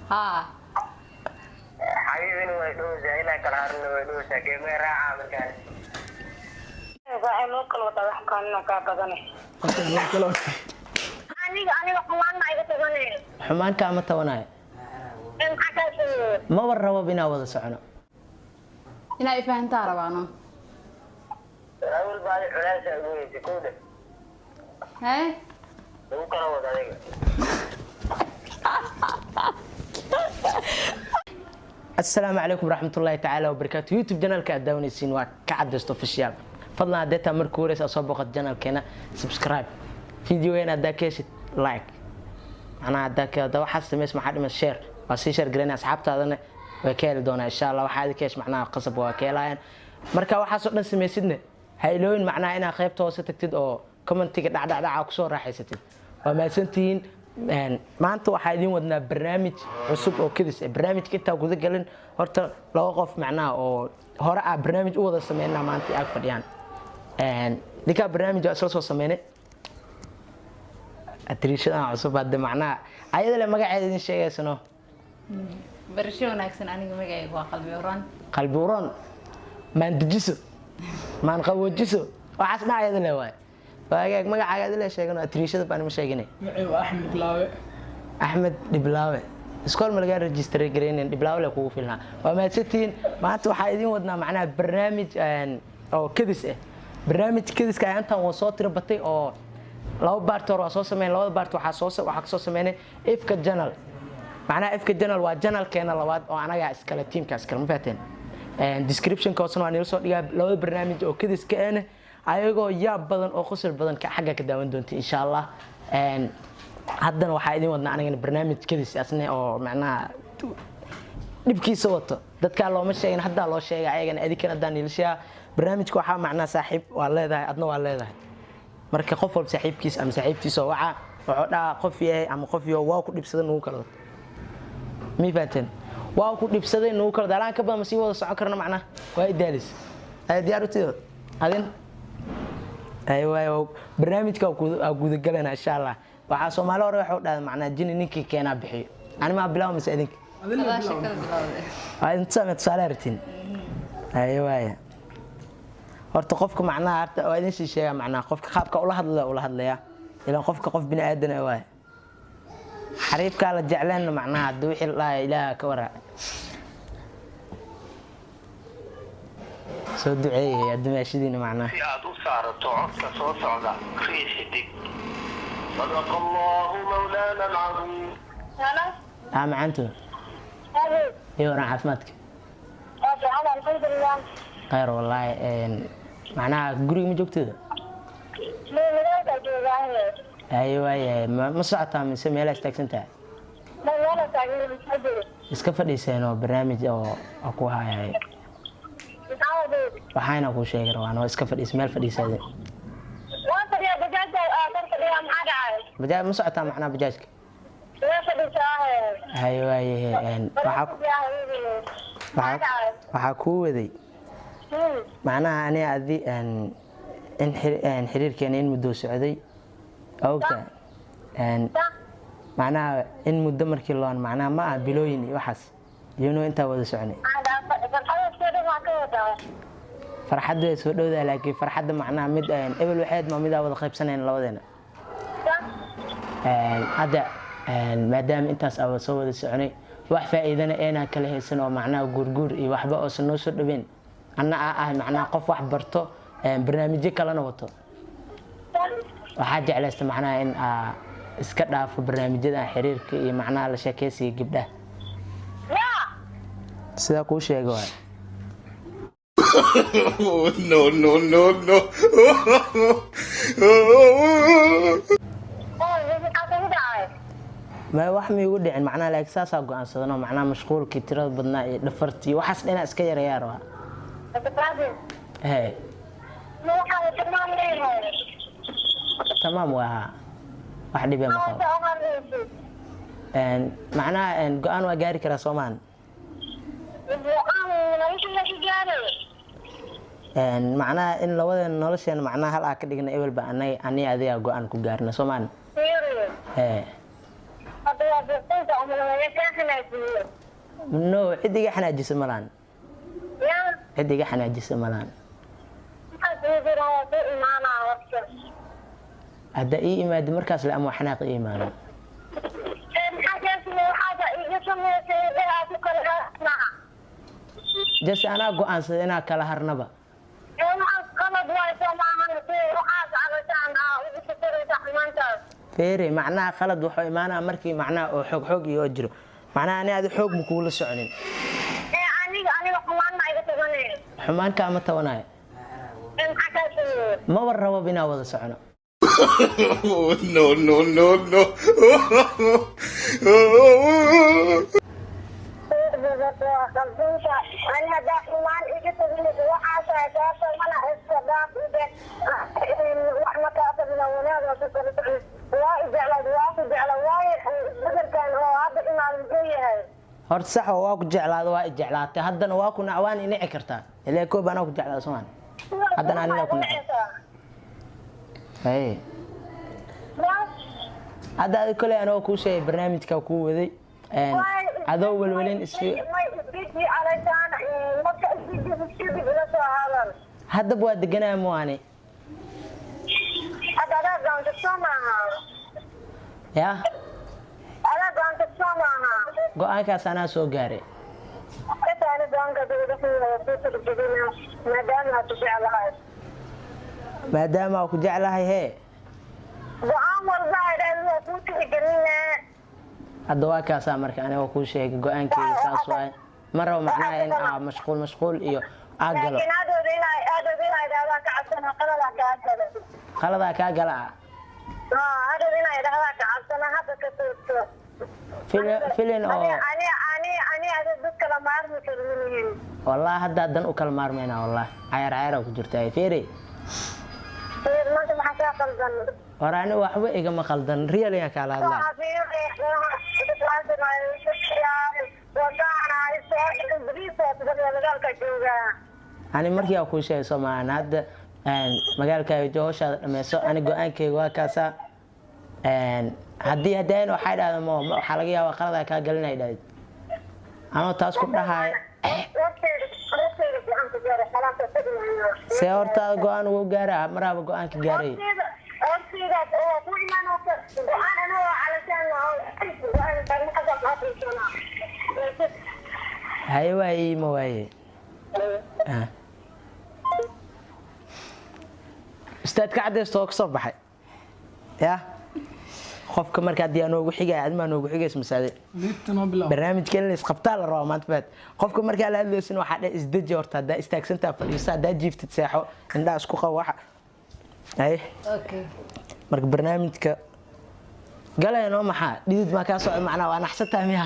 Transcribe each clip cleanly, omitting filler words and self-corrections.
Haa. Xabiibina way dhowsaa, inaa kala harna way dhowsaa, geemee raaca markaan. Waxay noo kala wadaa wax kaanina kaa badane. Aniga xumaan ma iga tabanay. Xumaan kaama tabanayo. Maxaa kaa sheegay? Maba rababa inaan wada socono. Inaa ifahantaa rabaano. Awal baadi culaasa ugu heysay kowda. Hee. Lagu kala wada adiga. Asalaamu calaykum waraxmatullaahi tacaala wabarakaatu. YouTube janalka aad daawanaysiin waa ka cadaysto official. Fadlan haddee taa markii horeysa aad soo booqat janalkeena, subscribe videogeena, haddaa ka heshid like, macnaha haddaa ka haddaa waxaad samays, maxaa dhiman? Share, waa sii share gareynaya, asxaabtaadana way ka heli doonaa insha Allah. Waxaa ka hesh macnaha qasab waa ka helaayaan. Marka waxaasoo dhan samaysidna, ha ilooyin macnaha inaad qaybta hoose tagtid oo commentiga dhacdhacdhaca kusoo raaxaysatid. Waa mahadsantihiin. Maanta waxaa idiin wadnaa barnaamij cusub oo kedis ah. Barnaamijka intaa guda galin, horta laba qof macnaha oo hore ah barnaamij u wada sameynaa maanta ag fadhiyaan. Ninkaa barnaamij waa isla soo sameynay, atriishadan cusub hadda macnaha ayada le magaceeda idin sheegaysano. Barasho wanaagsan, aniga magacayga waa Qalbi Uran. Qalbi uron, maan dejiso, maan qaboojiso, waxaas dhan ayada le waay. Waagaag magacaaga adila le sheegano, atriishada baan ma sheeginay. Magacaygu waa Axmed Bilaawe. Axmed Dhiblaawe, iskool ma lagaa register gareynin, Dhiblaawe le kugu filnaa. Waa mahadsantihiin. Maanta waxaa idiin wadnaa macnaha barnaamij oo kedis ah. Barnaamij kediska ah intaan waa soo tiro batay oo laba part hore waa soo sameyn. Labada part waxaa kasoo sameynay Ifka Channel. Macnaha Ifka Channel waa channelkeena labaad oo anagaa iskale, tiimka iskale, ma fahateen? Descriptionka hoosena waa nila soo dhigaa labada barnaamij oo kediska ahna, ayagoo yaab badan oo qosol badan ka xagga ka daawan doonta insha Allah. Haddana waxaa idin wadnaa anigana barnaamij kedis asne oo macnaha dhibkiisa wato. Dadkaa looma sheegin, haddaa loo sheegay ayagana, adikan haddaan niila sheegaa. Barnaamijka waxaa macnaha saaxiib waa leedahay, adna waa leedahay. Marka qof walba saaxiibkiis ama saaxiibtiisa oo waca, wuxuu dhahaa qof yahay ama qof yaho waa ku dhibsaday, nugu kala wato. Mi fahanteen? Waa ku dhibsaday, nugu kala wado. Alaan ka badan ma sii wada socon karno, macnaha waa idaalis. Ay diyaar u tido adin? Ay waay, barnaamijka waa gudagalana insha Allah. Waxaa Soomaali hore waxa u dhahda macnaha jini ninkii keenaa bixiyo. Ani maa bilaabo mise idinka? Adaa sheekada bilowday. Waa idin tusaame, tusaale aragtiin. Ay waaya, horta qofka macnaha horta waa idin sii sheegaa, macnaha qofka qaabka ula hadlaya ula hadlaya, ilaan qofka qof bini aadan ah waay. Xariifkaa la jecleenna macnaha haddii wixii la dhahaya Ilaaha ka waraa soo duceeyay addumaashidiina macnaha. Si aad u saarato codka soo socda, riix xidig. صدق الله مولانا العظيم. Hello. Aa macaanto. Hello. Iyo waran caafimaadka? Waa fiican, alxamdulilah. Khayr wallaahi. Macnaha guriga ma joogteeda? Magaalada joogaa. Ay waayahay, ma socotaa mise meelaa istaagsan tahay? Magaalada taagan ma jiro. Iska fadhiiseen oo barnaamij oo ku hayay. Maxaa waday? Waxaana kuu sheegi rabaan oo iska fadhiis, meel fadhiisaade. Waan fadhiyaa, bajaajta kor fadhiyaa, maxaa dhacay? Bajaaj ma socotaa macnaha bajaajka? Waa fadhisaa. Hay waayahay, waxaa Maxaa dhacay? Waxaa kuu waday macnaha ani adi in xiriirkeena in muddo socday, waa ogtahay. Macnaha in muddo markii loon macnaha ma aha bilooyin iyo waxaas intaa wada soconay. Farxada soo dhan waa ka wadaa. Farxaddu way soo dhowdahay, laakiin farxadda macnaha mid ebel waxeed ma midaa wada qaybsanayn labadeena. Hadda maadaama intaas aa soo wada soconay, wax faa'iidana eenaan kala haysan oo macnaha guurguur iyo waxba oosan noo soo dhaweyn, anna aa ahay macnaha qof wax barto, barnaamijyo kalena wato, waxaa jeclaysta macnaha in aa iska dhaafo barnaamijyadan xiriirka iyo macnaha la sheekeysiga gabdhaha. Yaa. Sidaa kuu sheega waay. Oh, no, no, no, no. Maxaa kugu dhacay? Ma wax ma igu dhicin macnaha, laakiin saasaa go-aansadano macnaha mashquulkii tirada badnaa iyo dhafartii waxaas dhinaa iska yareeyaa rabaa. Hee. Ma waxaa tilmaam leeyahay? Tamaam waa haa, wax dhibee ma qabo. Macnaha go-aan waa gaari karaa soomaan. Go-aan nolosha la ka gaaray. Macnaha in labadeena nolosheena macnaha hal aa ka dhigna ebelba anay ani adigaa go-aan ku gaarna soomaan. Fiiri. Hee. Hadda waa buuqinta. No, cid iga xanaajisa malaan. Cid iga xanaajisa malaan. Hadda ii imaado markaas le ama xanaaq ii imaano. Jase anaa go-aansaday inaa kala harnaba. Feere, macnaha khalad wuxuu imaanaa markii macnaha oo xoog xoog iyo oo jiro. Macnaha ani adi xoog ma kuula soconin. Xumaan kaama tabanayo. Maba rababa inaa wada socono. No, no, no, no. Horta sax waa ku jeclaada, waa i jeclaatay, haddana waa ku nacwaan i nici kartaa. Ilaa koob anaa ku jeclaada soomaan, haddana anina ku nacay. Haye, hadda adi koley anoo kuu sheegay barnaamijka kuu waday adoo welwelin isfi haddaba waa deganaya muwaane ya go-aankaas anaa soo gaaray. Maadaama aa ku jeclahay hee, hadda waa kaasaa. Marka anigoo kuu sheegay go-aankeyga saas waaye, ma rabo macnaha in aa mashquul mashquul iyo aa galo. Qaladaa kaa gala ah. Filin oo wallahi haddaa dan u kala maarmayna, wallahi cayar cayara ku jirta. Fiiri, hore ani waxba igama qaldan, real ayaan kaala hadlaa. Ani markii aan kuu sheegay soomaalian hadda magaalkaaga jo howshaada dhameyso. Ani go-aankeyga waa kaasaa. Haddii hadaayan waxay dhahda mo waxaa laga yaabaa qaladaa kaa galinay dhahayd anoo taas ku dhahaay. See hortaada go-aan ugu gaara maraaba go-aanka gaaray. Haye, waaye ma waaye. Ustaadka cadeysta oo kasoo baxay ya qofka marka haddii aa noogu xigaya, adimaa noogu xigaysa masaade. Liibta noo bilaab. Barnaamijka in la isqabtaa la rabaa maanta. Faad qofka markaa la hadlaysin waxaa dhe isdeji horta. Haddaa istaagsantaa fadhiisa, haddaa jiiftid seexo, indhaha isku qabo waxa haye. Okay. Marka barnaamijka galaya noo maxaa dhidid maa kaa socda, macnaa waa naxsantaa miya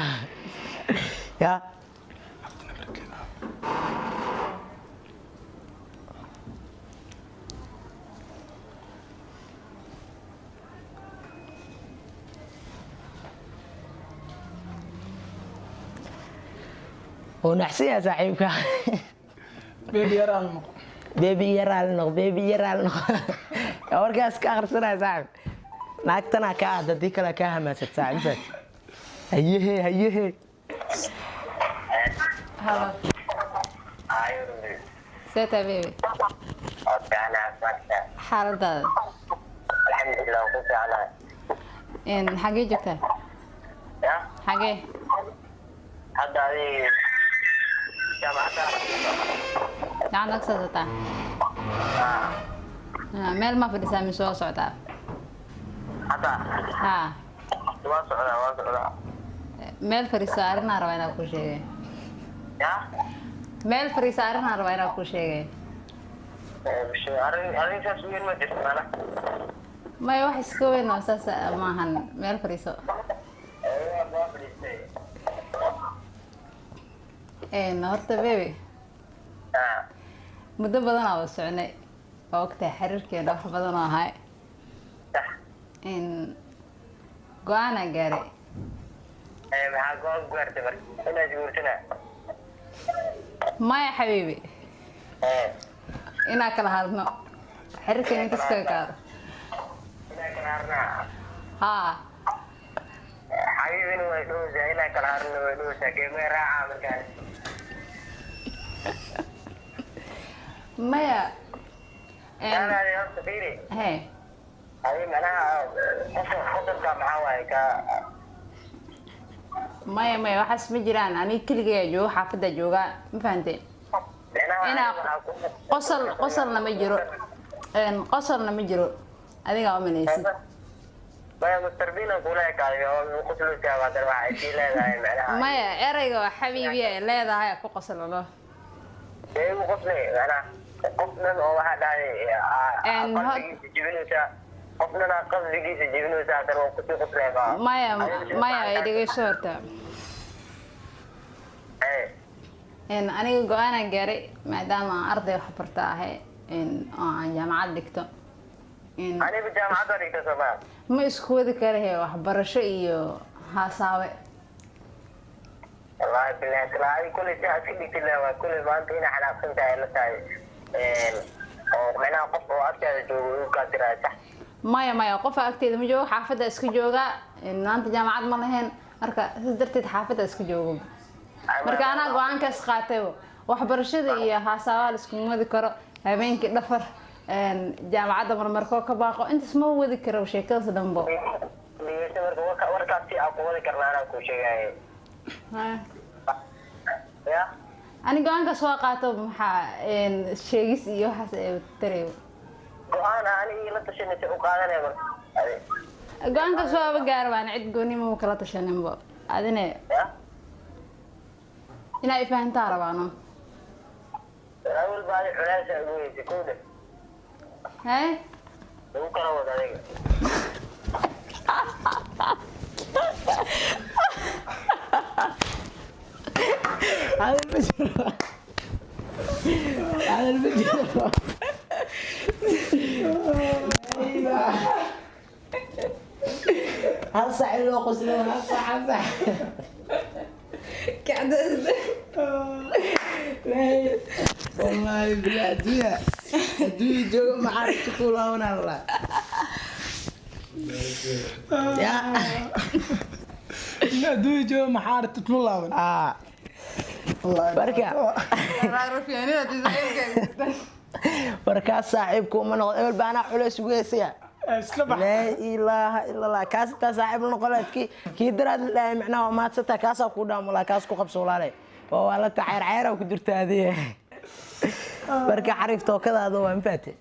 ya? Wuu naxsan yahay saaxiibka. Baby yar aan noqo. Beebi iyo raali noqo, beebi iyo raali noqo. Warkaas ka akhrisanaya saaxib, naagtanaa kaa aad haddii kale kaa hamaasad saaxib. Faat hayehe hayehe. Halo. See tahay baby? Xaaladaada? Alxamdulilah, ku fiicanahay. Xagee joogtaa? Ya. Xagee? Hadda adig jaamacadda. Gacanta ka soo socotaa? Meel ma fadhisaa mise waa socotaa? Hadda? Haa. Waa socdaa, waa socdaa. Meel fadhiiso, arrinaan rabaa inaan kuu sheegay. Ya. Meel fadhiiso, arrinaan rabaa inaan kuu sheegay. Arrin arrin saas weyn ma jirto mana. Maya, wax iska weyn oo saas maahan, meel fadhiiso. Waa fadhiistay. Horta baby, muddo badan aa wada soconay, waa ogtahay xiriirkeena wax badan oo ahay. Go-aanaa gaaray. Maxaa go-aan ku gaartay marka? Inaad guurtana? Maya xabiibi, inaa kala hadno, xiriirkeena inta iskaga kaado. Inaa kala harnaa? Haa. Xabiibina waa Way dhowsaa, inaa kala harno way dhowsaa, geemee raaca markaan. Maya. Taanaadi horta fiiri. Hee. Adi macnaha qofka qosolka maxaa waaye ka? Maya, maya, waxaas ma jiraan. Aniga keligayaa jooga, xaafaddaa joogaa, ma fahante? Macnaha Inaa waxaa ku qosol, qosolna ma jiro. Qosolna ma jiro, adigaa umalaysid. Maya, Mr. Bean aan kula ekaaday oo qoslaysaa, waa tan waxa ay sii leedahay macnaha. Maya, ereyga waa xabiibi ay leedahay ku qoslalo. Dee igu qoslay macnaha qof dhan oo waxaa dhahay qalbigiisa jibinaysaa, qof dhan aa qalbigiisa jibinaysaa, haddana waa kusii qoslay baa. Maya, maya, ay dhegeyso horta. Aniga go-aanaan gaaray maadaama aan arday wax barta ahay oo aan jaamacad dhigto. Aniga jaamacadda dhigta Soomaa. Ma isku wadi karahe waxbarasho iyo haasaawe. Wallaahi billahi talaa, kulli si aad iska dhigtid leh waa kulli maanta inay xanaaqsan tahay la tahay oo macnaha qof oo agtaada joogo uu kaa diraayo, sax? Maya, maya, qofa agteeda ma joogo, xaafadda iska jooga. Maanta jaamacad ma lahayn, marka sidaas darteed xaafadda iska joogo. Marka anaa go-aankaas qaatay, waxbarashada iyo haasaawaha la iskuma wadi karo. Habeenkii dhafar, jaamacadda marmarkoo ka baaqo, intaas ma wadi karo sheekadaas dhanbo. Dhegeyso, marka warkaas si aan ku wadi karna anaa kuu sheegaayo. Ya. Ani go-aankaas waa qaato, maxaa sheegis iyo waxaas ee tarayo? Go-aan ani la tashanaysa u qaadanaya marka adi. Go-aankaas waaba gaar baan, cid gooni ma kala tashaninbo adine. Ya. Inaa ifahantaa rabaano. Awal baa adi culays aa ugu heysay kowda. Haye. Lagu kala wada adiga. Hadal ma jiro, hadal ma jiro. Hal saac in loo qoslo, hal saac, hal saac. Wallaahi bilaa, adduunya adduunya jooga maxaa ku laabanaa la ya. In adduunya jooga maxaa aragtid ku laaban? Ah, marka markaas saaxiibku uma noqdo ebel baa anaa culays ugu heysaya. Isla bax. Laa ilaaha ila Allah, kaas intaa saaxiib la noqon lahayd, kii daraad la dhahay macnaha waa mahadsantaa, kaasaa kuu dhaamulaa, kaas ku qabso walaale, waa la tacayr cayra ku jirta adiga. Marka xariif tookadaada waa mafaate,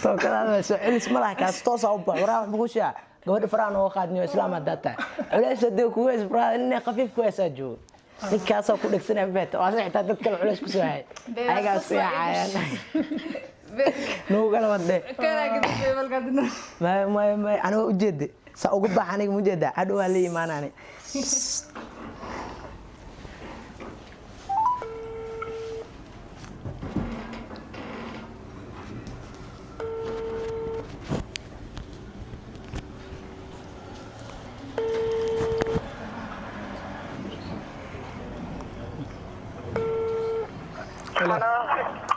tookadaada waa soo celis ma laha, kaas toosaa u bax waraa. Wax muqushaa gabadha faraha nooga qaadniyo islaam haddaa tahay culays hadee kugu heys faraha inay khafiif ku heesaa joogo, ninkaasaa ku dhegsanaya mafaate, waa xitaa dad kale culays kusoo hayay ayagaa isku yaacayaan nagu kala wadde. Maya, maya, maya, aniga ujeeda saa uga bax, aniga ma ujeeda, hadhow waa la imaanani.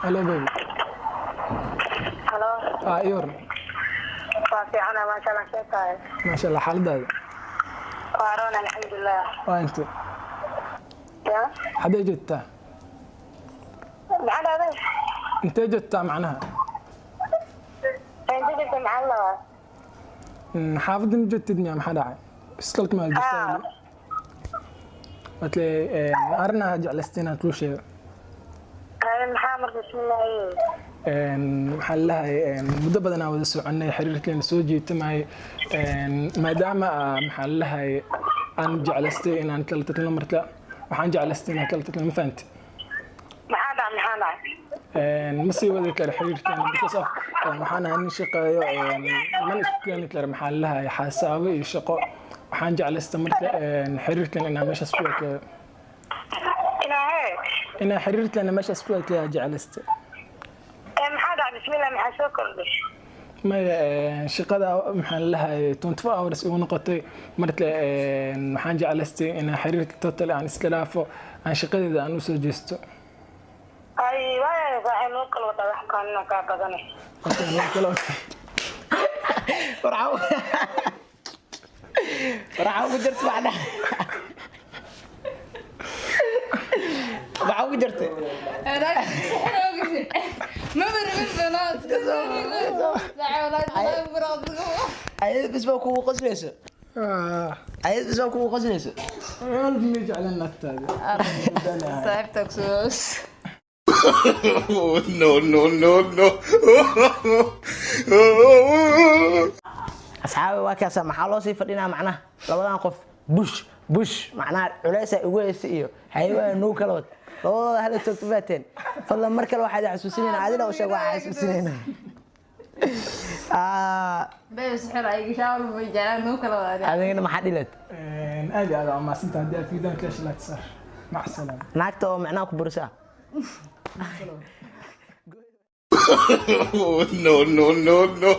Hello, baby. Halo. Ah, ii waran. Waa fiicana, maasha Allah, see tahay? Maasha Allah, xaaladaada? Waa roon, alxamdulilah. Waa inte? Ya. Xadee joogtaa? Maxaa dhahday? Intee joogtaa macnaha? Inta jirta maxaa la rabaa? Xaafadda ma joogtid miya? Maxaa dhacay? Iskalka maa joogtaa? Ah. Watle arrin aa jeclaystay inaan kuu sheego. Haye, maxaa marka? Bismillaahi. Waxaa lalahay muddo badan aan wada soconay, xiriirkeena soo jiitamayay, maadaama maxaa lalahay aan jeclaystay inaan kala tagno. Marka waxaan jeclaystay inaan kala tagno, ma fahanti? Maxaa dhacay? Maxaa dhacay? Ma sii wadi karo xiriirkeena because of waxaan ahay nin shaqeeyo, mana isku keeni karo maxaa lalahay xaasaabo iyo shaqo. Waxaan jeclaystay marka xiriirkeena inaan meeshaas ku ekeeyo. Inaa hee? Inaan xiriirkeena meeshaas ku ekeeyo jeclaystay. Ee, maxaa dhacay? Bismillah, maxaa soo kordhay? Maya, shaqada maxaan lahay 24 hours igu noqotay. Marka waxaan jeclaystay inaan xiriirka total aan iska dhaafo, aan shaqadeeda aan usoo jeesto. Ay, waaya saaxiib, noo kala wadaa wax kaanina kaa badanay. Okay, waa kala okay. Waxaa ugu jirta macnaha, maxaa ugu jirta? Ayada bis baa kugu qoslayso. Ayada bis baa kugu qoslayso. Walba ma jeclan naagtaada. Saaxiibta kusuus. No, no, no, no. Asxaabi, waa kaasa. Maxaa loo sii fadhinaa macnaha? Labadan qof bush bush macnaha culeysa ugu heysa iyo xayawaan nuu kala wad, labadooda hala toogto baateen. Fadlan mar kale waxaa idin xasuusinayna, adina u sheeg, waxaa xasuusinayna. Bebe sixir ay gashaa walba jeclaan nuu kala wadaadeen. Adigana maxaa dhilad? Aad iyo aad aa umahadsantahay. Haddii aad fiidaan ka hesha, like saar. Mac salaama. Naagta oo macnaha ku burisa. No, no, no, no.